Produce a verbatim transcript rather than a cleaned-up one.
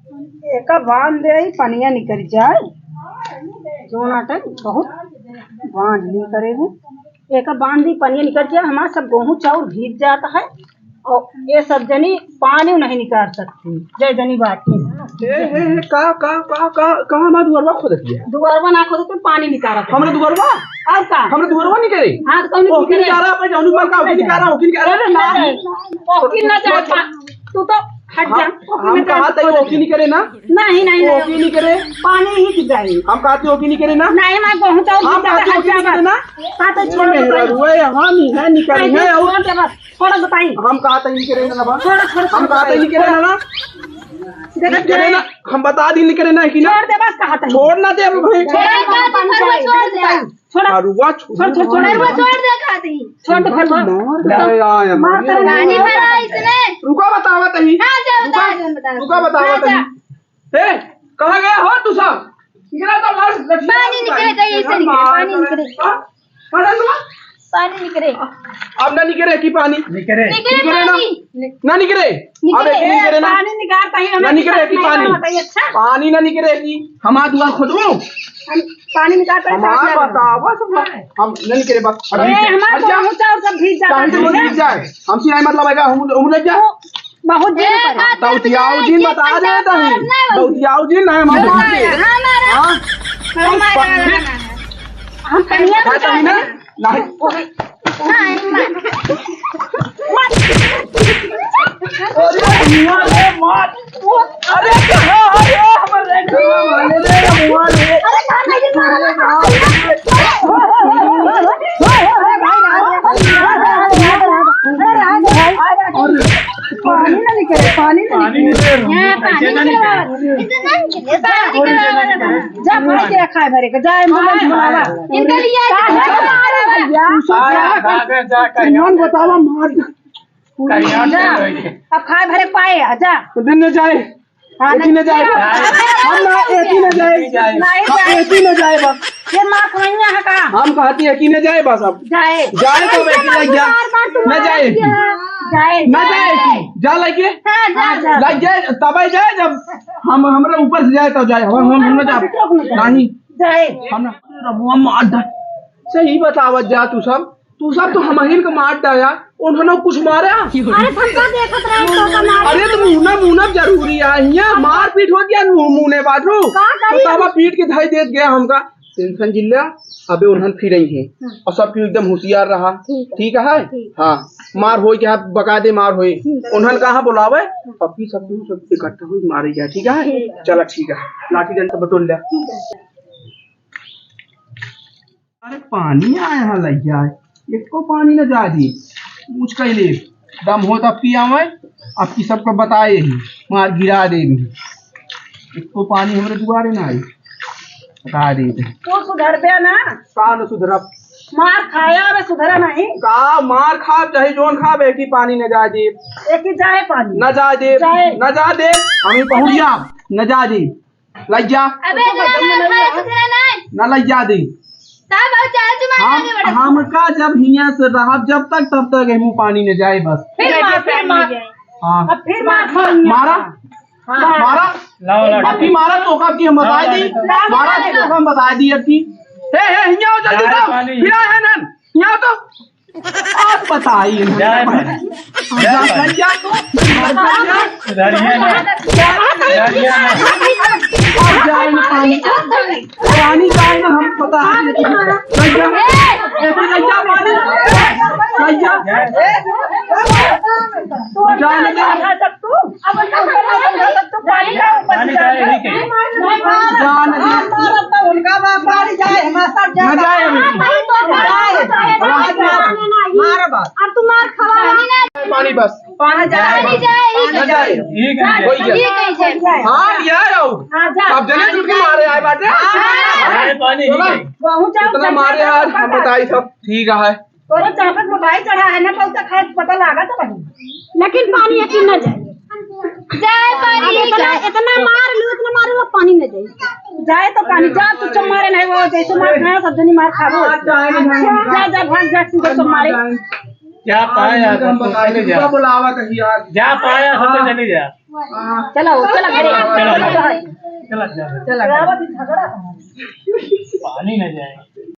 एका बांध दे, ई पनिया निकल जाए। जोना टाइम बहुत बांध नहीं करे हूँ। एका बांध दी, पनिया निकल जाए, हमार सब गोहूँ चाउर भीग जाता है और ये सब जनी पानी नहीं निकाल सकती। जय जनी बाटी। ए, ए, ए, का, का, का, का, का हमार दुआरवा खोदत है? दुआरवा ना खोदत, पानी निकालत है। हमरा दुआरवा? और का? हमरा दुआरवा नहीं करे? हाँ, तो कौन ओकी निकाले? निकाला, अपन जौनी पर का ओकी निकाला, ओकी निकाला। अरे, ना, ना, ओकी ना जाए, तू तो हट जा। हम, हम कहा तई ओकी नहीं करे ना? नहीं, नहीं, नहीं। ओकी नहीं करे? पानी ही गिर जाए। हम कहा तई ओकी नहीं करे ना? नहीं, मैं बहुत और हम कहा तई ओकी नहीं करे ना? हाँ, तो छोड़ दे। मेहरा रुआ है, हम ही है, निकल है, और छोड़ दे बस, छोड़ बताई। हम कहा तई नहीं करे ना बा? छोड़, छोड़, हम कहा तई नहीं करे ना, ना? देखत नहीं करे ना, हम बता दी नहीं करे ना कि ना? छोड़ दे बस, कहा तई। छोड़ ना दे अब भाई। छोड़, छोड़, छोड़, छोड़ दे। छोड़। अरुआ छोड़, छोड़, छोड़, छोड़, अरुआ छोड़ दे, कहा तई। छोड़ दे, छोड़ दे। मार दे, आया, मार दे। पानी भरा इसने। रुका, बतावा तई। हाँ, जा, बता, रुका, जा, बता। रुका, बतावा हाँ, तई। जा। ए, कहाँ गया हो तू सब? निकला तो लाश, लठिया पानी निकले, जाइए, इसे निकले, पानी निकले। हाँ? कहाँ है तू? पानी निकले। अब ना निकले कि पानी? निकले। निकले निकले ना? पानी। ना निकले। अब एक निकले ना? पानी निकाल, पानी ना निकले कि पानी? बताइए, अच्छा। पानी ना निकले कि? हमार दुआर खोदबू? हम पानी निकाल, पानी हमार निकाल। बतावा सब। हम ना निकले बस। अभी ए, हमार हट जा। बहुत चाउर सब भीग जाता है। चाहे तो भीग जाए। हमसे नहीं मतलब है, हम, हम लग जा। बहुत दिन ए, पर। का तौतियाऊ दिन बता देता है। तौतियाऊ दिन नहीं, हम हाँ? हमारा, हमारा, हमारा। हम पनिया पता है ना? नहीं। अरे, मुआ रे, मार। अरे, कहाँ है रे? हमर रे, कहाँ है रे, मुआ रे? अरे, कहाँ है रे? अरे, पानी ना निकले, पानी ना निकले। हाँ, पानी निकले। जा, भाई, के खाए भरे के, जा, एम्बुलेंस बुलावा। इनका लिया के जा, जा, जा, जा, जा, जा। मन बतावा, मार। जा। अब खाए भरे पाए, आ, जा। दिन न जाए। हाँ, एती न जाए। हम ना, एती न जाए। नहीं जाए। हाँ, एती न जाए बस। ये मार खवैया है का? हम कहती है कि न जाए बस अब। जाए। जाए तो बेटी लग जा। न जाए। जाए। न जाए। जा लगे। हाँ, जा, जा। लग जाए, तब जाए जब हम, हमरा ऊपर से जाए तब जाए। हम, हम, हम न जा। नहीं। जाए। हम ना, रमुआ मार दे। सही बतावत जा तू सब। तू सब तो हमहिन के मार डाया, उन्होंने कुछ मारा? अरे, हमका देखत रहे तो का मारे। अरे, तो मुन्ना, मुन्ना जरूरी है, हियाँ मारपीट हो गया, मु-, मुन्ने बाजू। का करी? तो तबा पीट के धई देत गया हमका। टेंशन जिल्ला, अबे उन्हन फिर आई हैं। हाँ। और सब क्यों एकदम होशियार रहा। ठीक है। ठीक है? ठीक। हाँ, मार होई के हाथ बका दे, मार होई। ठीक है। उन्हन कहाँ बुलावे? हाँ। अभी सब क्यों सब इकट्ठा होई मारे गया, ठीक है? ठीक है। चला, ठीक है, लाठी डंडा बटोर ले। ठीक है। अरे पानी आया है लइका, एको पानी न जाए दी। पूछ कइले, दम हो तब पियावे, अब की सबको बताए ही, मार गिरा दे भी। एको पानी हमरे दुआरे ना आई, बता दे दे। तू सुधरबे ना? का न सुधरब? मार खाया बे, सुधरा नहीं। का मार खाब चाहे जोन खाब, एक ही पानी न जाए दे। एक ही जाए पानी। न जाए दे, जाए। न जाए दे, हम ही पहुँच जाब, न जाए दे। लग जा। अबे, ना, ना, खाए सुधरा ना। ना लग जा दे। साहब, अब चाहे तुम्हारे हम, आगे बढ़ो। हमका जब हियां से रहब, जब तक, तब तक एमू पानी न जाए बस। फिर मार, फिर मार। हाँ। अब फिर मार खाओ। मारा? हाँ। मारा? लाओ, लाओ। अब की मारा तो का की हम बता दी। लाओ, लाओ। मारा तो का हम बता दी अब की। हे, हे, हियां आओ जल्दी जाए आओ। पानी। फिर आए हैं नन। हियां आओ तो। आप बताइए। जाए पानी। जा, जा, जा। सुधरिए ना। सुधरिए ना। आप जाए ना पानी। पानी जाए ना, हम पता है। जा, जा। ऐसे जा, जा पानी। जा, जा। जाए ना, जा। पानी जाए, ठीक है। जान दे। उनका बाप पानी जाए, हमारा सब ना जाए अभी। जाए। मार बस। पानी बस। पानी जाए। पानी जाए। ना जाए। ठीक है। हो गया। ठीक है। हाँ, यार, आओ। हाँ, जा। अब जने छुटकी मारे आए बाटे। हाँ। अरे, पानी चलो। ठीक है। बहुत ज्यादा इतना मारे आज, हम बताई सब। ठीक है। तोरा चापक मोटाई चढ़ा है ना, कल तक खाए पता लागा तो नहीं। लेकिन पानी अति न जाए। जाए पानी अब इतना, जाए। इतना मार लू, इतना मार लू, पानी न जाए। जाए तो पानी, जा तू चुप मारे नहीं, वो जैसे मार खाया, सब जनी मार खाबो। जा, जा, भाग जा, सीधे चुप मारे। जा पाया, हम सब बताए, चले जा। बुलावा कहीं यार। जा पाया, सब हाँ। चले जा। चलो, चलो घरे। चलो, चलो, चलो। चलो, चलो। पानी न जाए।